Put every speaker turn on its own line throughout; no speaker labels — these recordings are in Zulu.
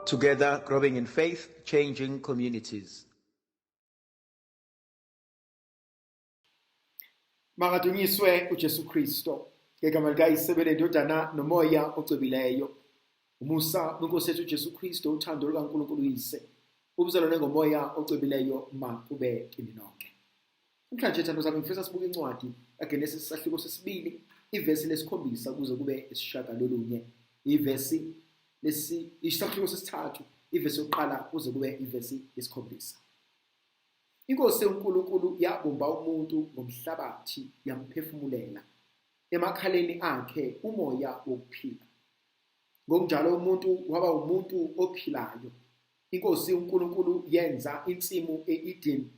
Together, growing in faith, changing communities.
Makadunyiswe uJesu Kristo ngegama likaYise lendodana nomoya ocwebileyo. Umusa wenkosi yethu uJesu Kristo, uthando lukaNkulunkulu uYise, ubuzalwane ngomoya ocwebileyo makube kini nonke. Namhlanje thando zami ngifisa sibuke incwadi kaGenesis isahluko sesibili ivesi lesikhombisa kuze kube isishiyagalolunye ivesi lesi isahluko sesithathu ivesi yokuqala kuze kube ivesi yesikhombisa. Inkosi uNkulunkulu yabumba umuntu ngomhlabathi yamphefumulela emakhaleni akhe umoya wokuphila. Ngokunjalo umuntu waba umuntu ophilayo. Inkosi uNkulunkulu yenza insimu e-Eden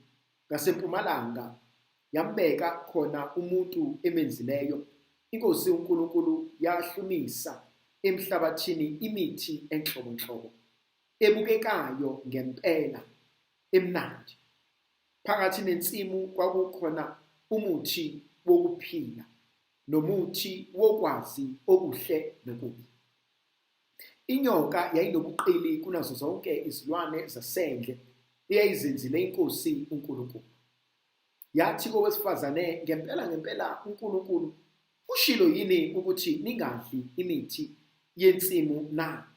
ngasempumalanga yambeka khona umuntu emenzileyo. Inkosi uNkulunkulu yahlumisa emhlabathini imithi enhlobonhlobo ebukekayo ngempela emnandi. Phakathi nensimu kwakukhona umuthi wokuphila nomuthi wokwazi okuhle nokubi. Inyoka yayinobuqili kunazo zonke izilwane zasendle eyayizenzile inkosi uNkulunkulu. Yathi kowesifazane, ngempela ngempela uNkulunkulu ushilo yini ukuthi ningadli imithi yensimu na?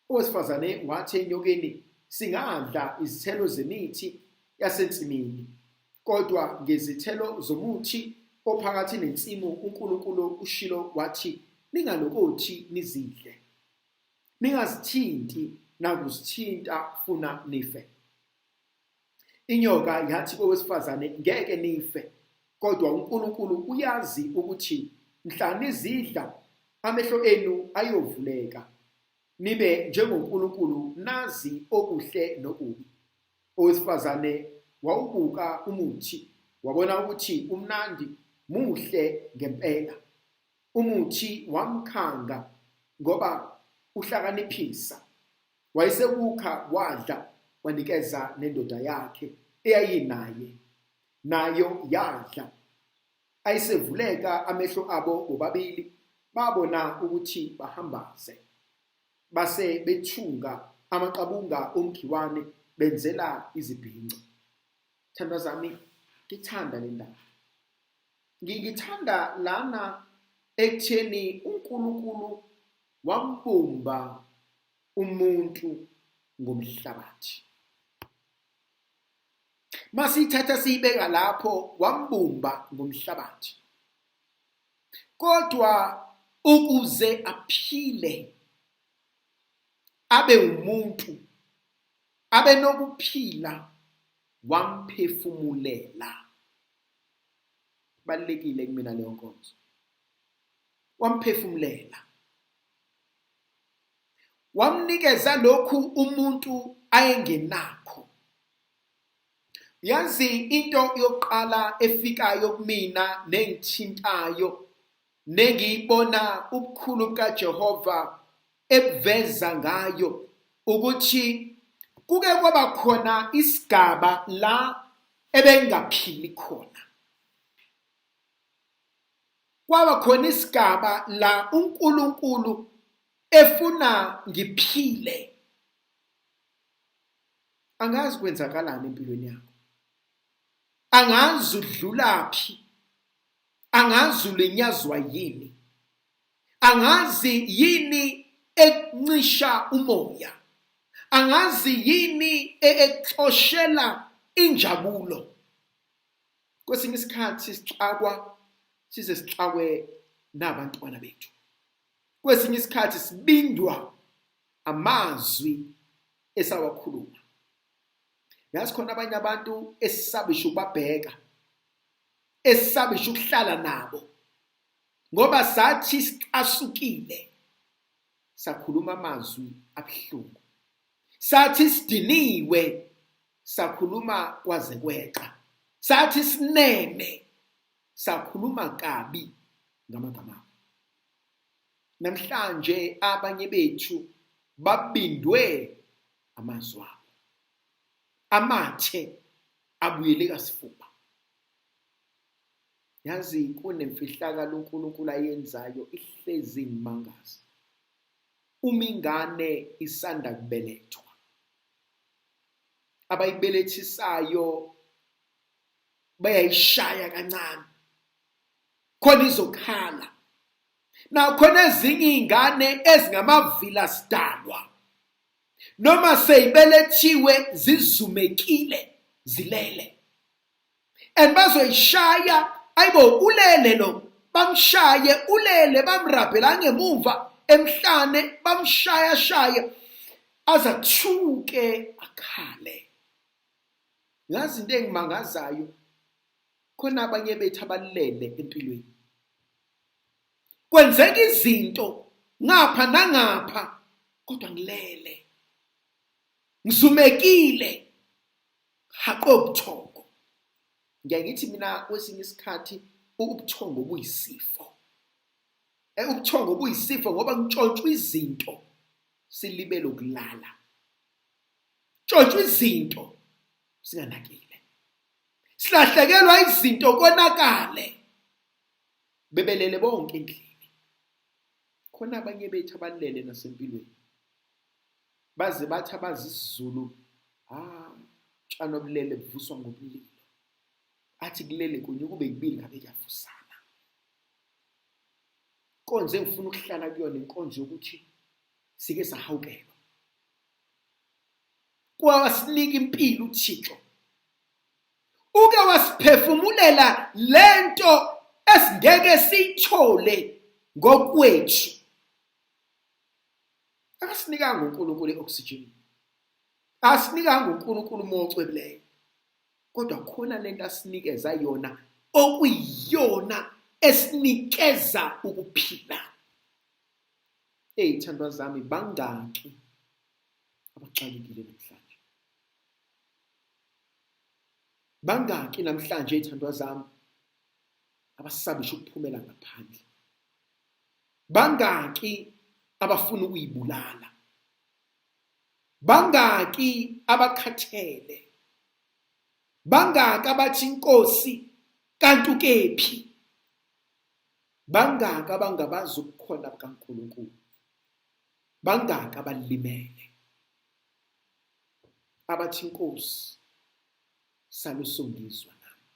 Owesifazane wathi enyokeni, singadla izithelo zemithi yasensimini, kodwa ngezithelo zomuthi ophakathi nensimu uNkulunkulu ushilo wathi ningalokothi nizidle, ningazithinti nakuzithinta funa nife. Inyoka yathi kowesifazane, ngeke nife, kodwa uNkulunkulu uyazi ukuthi mhla nizidla amehlo enu ayovuleka, nibe njengoNkulunkulu nazi okuhle nokubi. Owesifazane wawubuka umuthi wabona ukuthi umnandi muhle ngempela. Umuthi wamkhanga ngoba uhlakaniphisa. Wayesewukha wadla wanikeza nendoda yakhe eyayinaye, nayo yadla. Ayesevuleka amehlo abo bobabili, babona ukuthi bahambaze. Base bethunga amaqabunga omkhiwane benzela izibhinco. Thandwa zami, ngithanda le ndaba. Ngithanda lana ekutheni uNkulunkulu wambumba umuntu ngomhlabathi. Masithatha siyibeka lapho, wambumba ngomhlabathi. Kodwa ukuze aphile abe umuntu abe nokuphila wamphefumulela. Balekile kumina leyo nkonzo. Wamphefumulela. Wamnikeza lokhu umuntu ayengenakho. Yazi into yokuqala efikayo kumina nengithintayo nengiyibona ubukhulu bukaJehova ebuveza ngayo ukuthi kuke kwaba khona isigaba la ebengaphili khona. Kwaba khona isigaba la uNkulunkulu efuna ngiphile. Angazi kwenzakalani empilweni yakho. Angazi udlulaphi. Angazi ulinyazwa yini. Angazi yini ekuncisha umoya. Angazi yini ekuxoshela injabulo. Kwesinye isikhathi sixakwa size sixakwe nabantwana bethu. Kwesinye isikhathi sibindwa amazwi esawakhuluma. Yazi khona abanye abantu esisabisha ukubabheka, esisabisha ukuhlala nabo, ngoba sathi sicasukile sakhuluma amazwi abuhlungu, sathi sidiniwe sakhuluma kwaze kweqa, sathi sineme sakhuluma kabi ngamagama abo. Namhlanje abanye bethu babindwe amazwi abo, amathe abuyele kasifuba. Yazi kunemfihlakalo uNkulunkulu ayenzayo ihlezi imangaza. Uma ingane isanda kubelethwa, abayibelethisayo bayayishaya kancane khona izokhala. Nakhona ezinye iy'ngane ezingamavila sidalwa, noma seyibelethiwe zizumekile zilele, and bazoyishaya, ayibo ulele lo, bamshaye ulele, bamrabhela ngemuva emhlane, bamshaya shaye aze athuke akhale. Yazi into engimangazayo, khona abanye bethu abalele empilweni, kwenzeka izinto ngapha nangapha, kodwa ngilele, ngizumekile, haqo ubuthongo. Ngiyaye ngithi mina kwesinye isikhathi ubuthongo buyisifo. Ubuthongo buyisifo ngoba kuntshontshwa izinto silibele ukulala, ntshontshwa izinto singanakile, silahlekelwa izinto konakale, bebelele bonke endlini. Khona abanye bethu abalele nasempilweni, baze bathi abazi isiZulu, tshani obulele buvuswa ngomlilo, athi kulele kunye kube kubili ngabe kuyavusana. Inkonzo engifuna ukuhlala kuyona inkonzo yokuthi sike sahawukelwa, kwasinika impilo uThixo, uke wasiphefumulela lento esingeke siyithole ngokwethu. Akasinikanga uNkulunkulu i-oxygen, asinikanga uNkulunkulu umoya ocwebileyo, kodwa khona lento asinikeza yona okuyiyona esinikeza ukuphila. Ey'thandwa zami, bangaki abaxakekile namhlanje? Bangaki namhlanje ey'thandwa zami abasabisha ukuphumela ngaphandle? Bangaki abafuna ukuyibulala? Bangaki abakhathele? Bangaki abathi inkosi kanti ukephi? Bangaki abangabazi ubukhona bukaNkulunkulu? Bangaki abalimele abathi inkosi salusongizwa nami?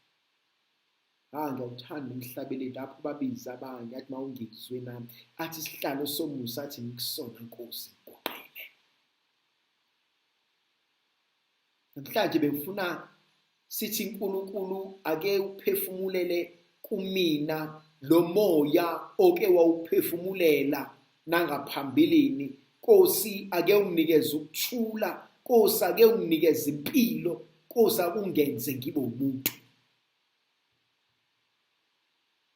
Ngiyawuthanda umhlabeleli lapho babiza abanye athi mawungizwe nami, athi isihlalo somusa athi ngikusona Nkosi ngiguqile. Namhlanje bengifuna sithi uNkulunkulu ake uphefumulele kumina lo moya oke wawuphefumulela nangaphambilini. Nkosi ake unginikeze ukuthula, Nkosi ake unginikeze impilo, Nkosi akungenze ngibe umuntu.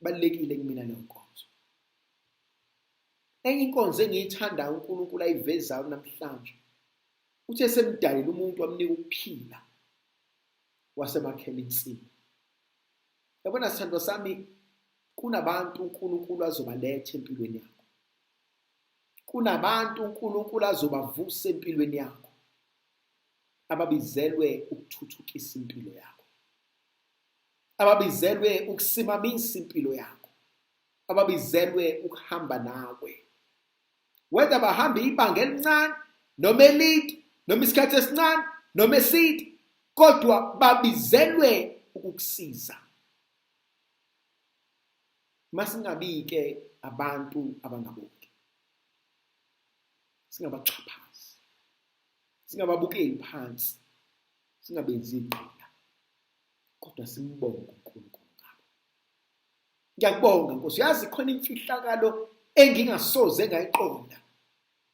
Balulekile kumina leyo nkonzo. Enye inkonzo engiyithandayo uNkulunkulu ayivezayo namhlanje, uthe semdalile umuntu wamnika ukuphila, wasemakhela insimu. Yabona sithandwa sami, kunabantu uNkulunkulu azobaletha empilweni yakho, kunabantu uNkulunkulu azobavusa empilweni yakho, ababizelwe ukuthuthukisa impilo yakho, ababizelwe ukusimamisa impilo yakho, ababizelwe ukuhamba nawe. Whether bahamba ibanga elincane noma elide noma isikhathi esincane noma eside, kodwa babizelwe ukukusiza. Masingabike abantu abangabongi, singabaxhaphazi, singababukeli phansi, singabenzi igqila, kodwa simbonge uNkulunkulu ngabo. Ngiyakubonga Nkosi, uyazi khona imfihlakalo engingasoze ngayiqonda.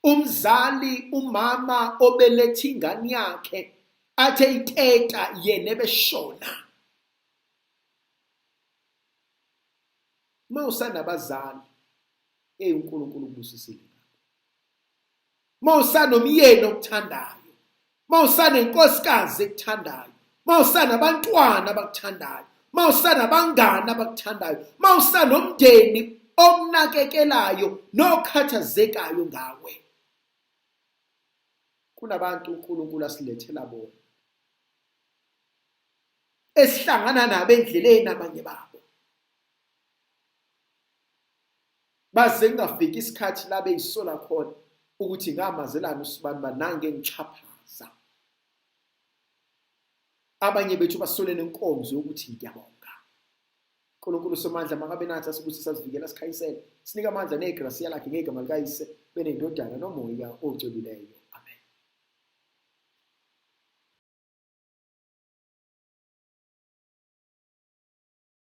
Umzali, umama obeletha ingane yakhe athe iteta yena ebeshona. Uma usanabazali, hey uNkulunkulu ukubusisile. Uma usanomyeni okuthandayo, uma usanenkosikazi ekuthandayo, uma usanabantwana abakuthandayo, uma usanabangani abakuthandayo, uma usanomndeni omnakekelayo nokhathazekayo ngawe. Kunabantu uNkulunkulu asilethela bona, esihlangana nabo endleleni abanye babo. Baze kungafiki isikhathi la beyisola khona. Ukuthi ngamazelana usibani banange ngixhaphaza. Abanye bethu basole nenkonzo yokuthi ngiyabonga. uNkulunkulu somandla makabe nathi asibusise asivikela sikhanyisele. Sinika amandla negrasiya lakhe ngegama likaYise benendodana nomoya ocwebileyo.